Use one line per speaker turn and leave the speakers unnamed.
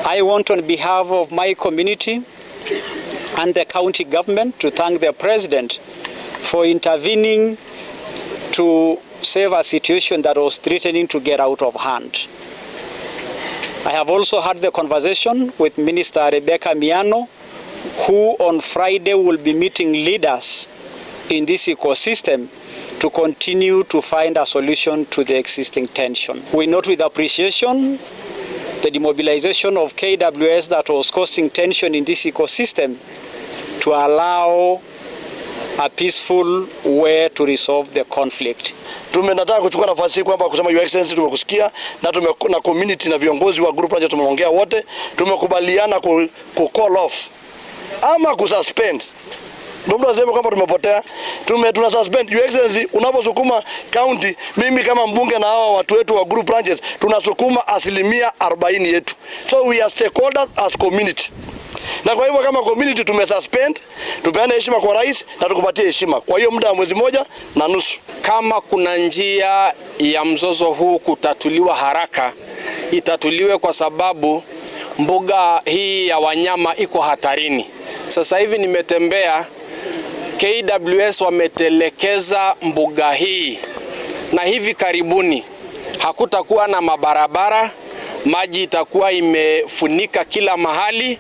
I want, on behalf of my community and the county government, to thank the president for intervening to save a situation that was threatening to get out of hand. I have also had the conversation with Minister Rebecca Miano, who on Friday will be meeting leaders in this ecosystem to continue to find a solution to the existing tension. We note with appreciation the demobilization of KWS that was causing tension in this ecosystem to allow a peaceful way to resolve the conflict.
Tumenataka kuchukua nafasi hii kwamba kusema, Your Excellency, tumekusikia na tume na community na viongozi wa group ranch tumeongea wote, tumekubaliana ku call off ama ku suspend. Ndio mtu aseme kwamba tumepotea. Tuna suspend. Your Excellency, unaposukuma county, mimi kama mbunge na hawa watu wetu wa group ranches tunasukuma 40% yetu. So we are stakeholders as community. Na kwa hivyo kama community tumesuspend, tupeane heshima kwa rais na tukupatie heshima. Kwa hiyo muda wa mwezi 1.5.
Kama kuna njia ya mzozo huu kutatuliwa haraka, itatuliwe kwa sababu mbuga hii ya wanyama iko hatarini. Sasa hivi nimetembea, KWS wametelekeza mbuga hii, na hivi karibuni hakutakuwa na mabarabara, maji itakuwa imefunika kila mahali.